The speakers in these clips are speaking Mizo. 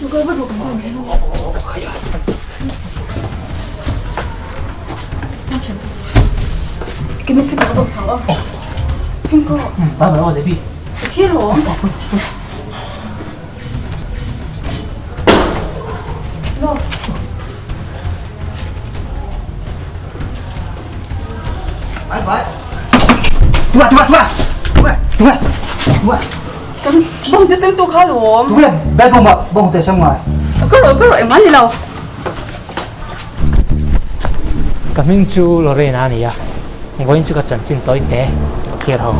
Chu kal vat rawh kan phone thleng a. Chemistry ka bawk thau a. Fimkhur rawh. Bye bye aw Debbie. Ka thi alawm. Lawk. Bye bye. Tua tua tua. Tua tua. Tua. Kan bawng te sem tu kha lawm. Tua bel bawng ma bawng te sem ngai. Ka ro ka ro engmah ni lo. Ka hming chu Lorena a ni a, vawiin chu ka chanchin tawi te ka clear ho.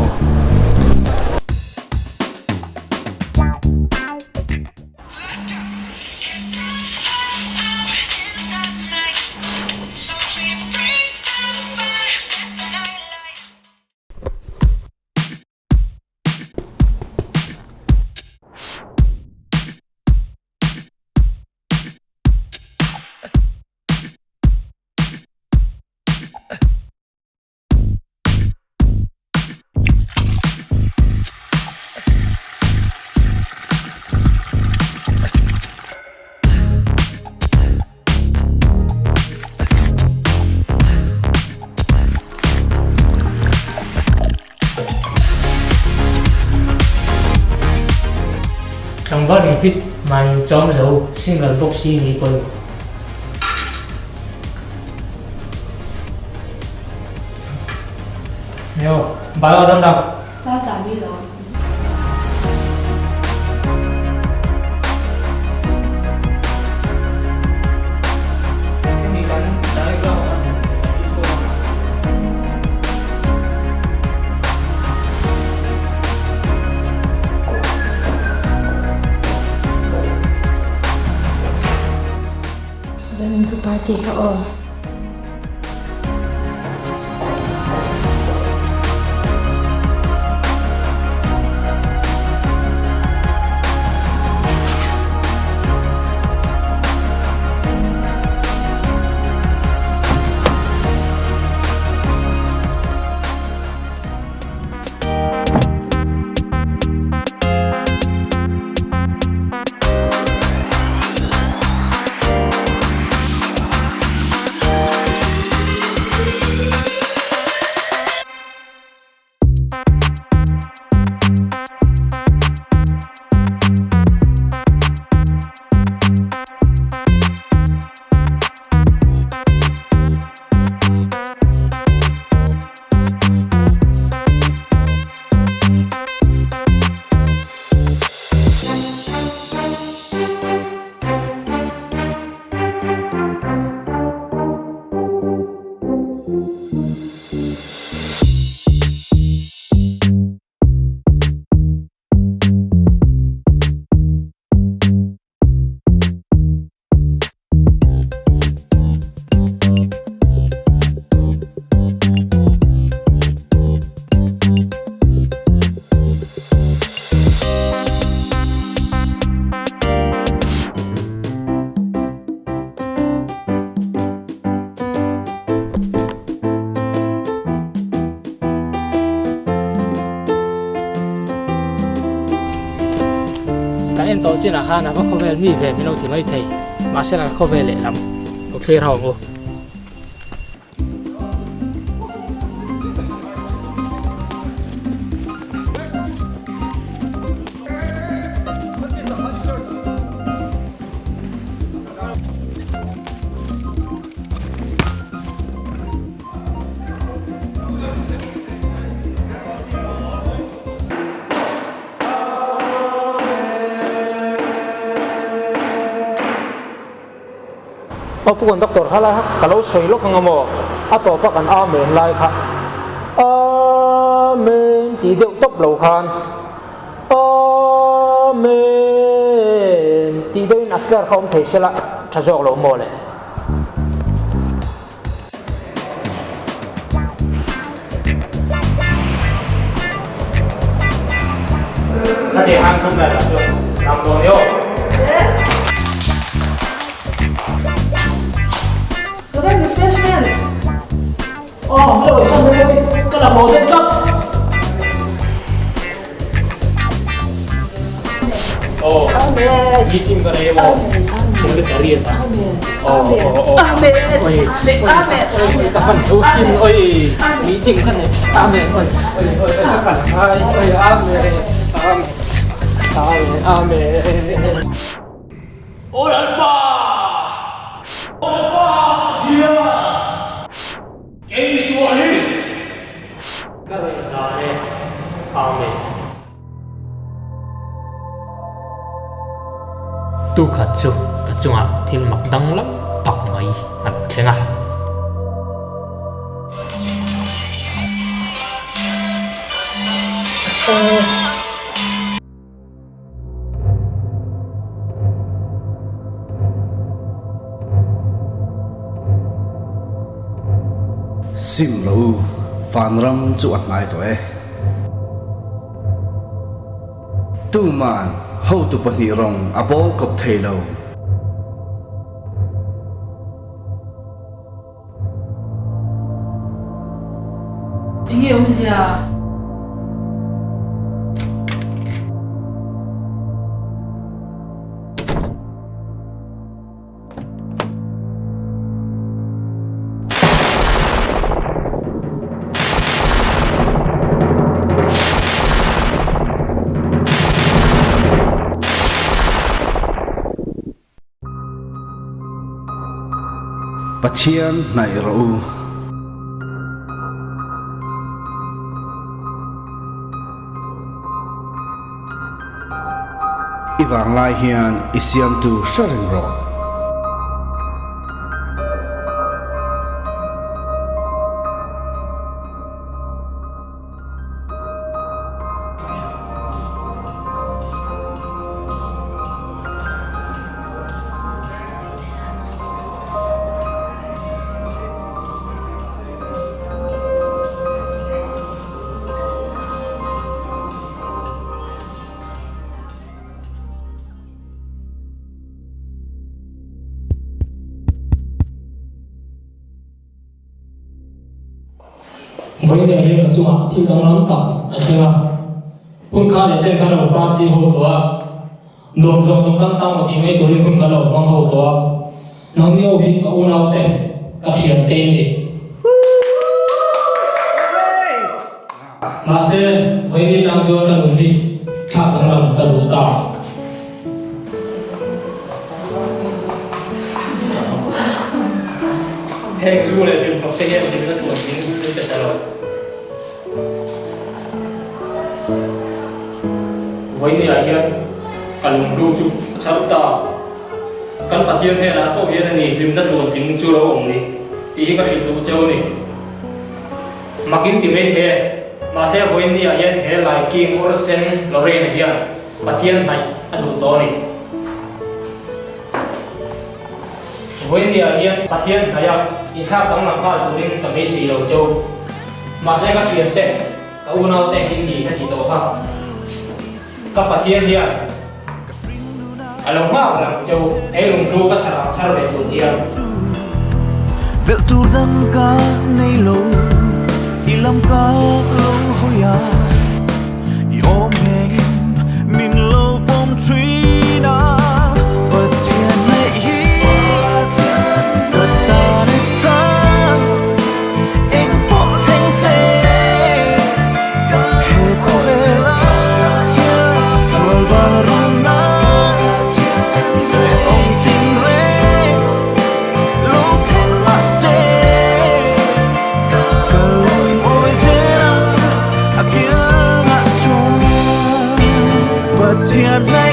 Tlangval infit mahni inchawm zo single bawk si ni pawimawh. Neo, bai aw dam dam. Cha cha mi lo. Hemi kan diagram a hmuh kan disco a. Zanin chu party kha aw. Kan en tawh chinah khan a va khawvel mi ve min lo ti mai thei mahse la khawvel lehlam lo thlir ho ang u. Aw pu conductor kha lai kha ka lo sawi lawk ang a maw? A tawp a kan Amen lai kha Amen tih deuh tawp lo khan Amen tih deuhin a slur kha awm thei sela tha zawk lo maw le. Khati han rum lai lah chuan lam dawn i aw. Ka refreshment. Aw, hmel awih san deuh deuh ka la maw deuh tlat. Aw, Meeting ka nei emaw secretary ata. Aw aw aw. Amen. Oi Amen. oi ka hman tho sin oi meeting ka nei. Amen oi oi oi ka kal angai oi amen amen amen amen. Aw Lalpa! Aw Lalpa Pathian! Kei misual hi! Ka rawn hlan e. Amen. Tukhat chu ka chungah thil mak danglam tak mai a lo thleng a. Sim lo u, vanram chu a hnai tawh e. Tuman hotu pahnih rawng a bawl kawp thei lo. Enge awmzia? Pathian hnaih rawh u. I vanglai hian i siamtu hre reng rawh. Vawiin hi ka chungah thil danglam tak a thleng a, hun kha leh chen kan lo party ho tawh a, nuam zawng zawng kan tang maw tih mai turin hun kan lo hmang ho tawh a, nangni ho hi ka unaute, ka thiante in ni. Mahse, vawiin tang chuan ka nun hi thlak danglam ka duh ta. Heng zu leh hlimhlawp te hian hlimna tuan in min pe ta lo. Vawinia hian ka lunghlu chu a chhar ta. Kan Pathian hnenah chauh hian a ni hlimna tuan tling chu lo awm ni tih hi ka hrilh duh cheu a ni. Makin ti mai thei e. Mahse vawinia hian he Laiking Orsen Lorraine hian Pathian hnaih a duh tawh a ni. Vawinia hian Pathian hnaih a inthlak danglam nghal turin ka beisei lo cheu. Mahse ka thiante, ka unaute in ni ka tih tawh kha. Ka Pathian hian a lo nghak lang cheu, he lunghlu ka chhar ang chhar ve tur hian. Belh tur dang ka nei lo, i lam ka lo hawi a, i awm ngengin min lo pawm thin a. Pathian neih hi ka tan i tha, eng pawh thleng se he khawvel ah hian sual vang run a hrehawm tin reng lo thleng mah se ka lungawi zel a a kiangah chuan Pathian.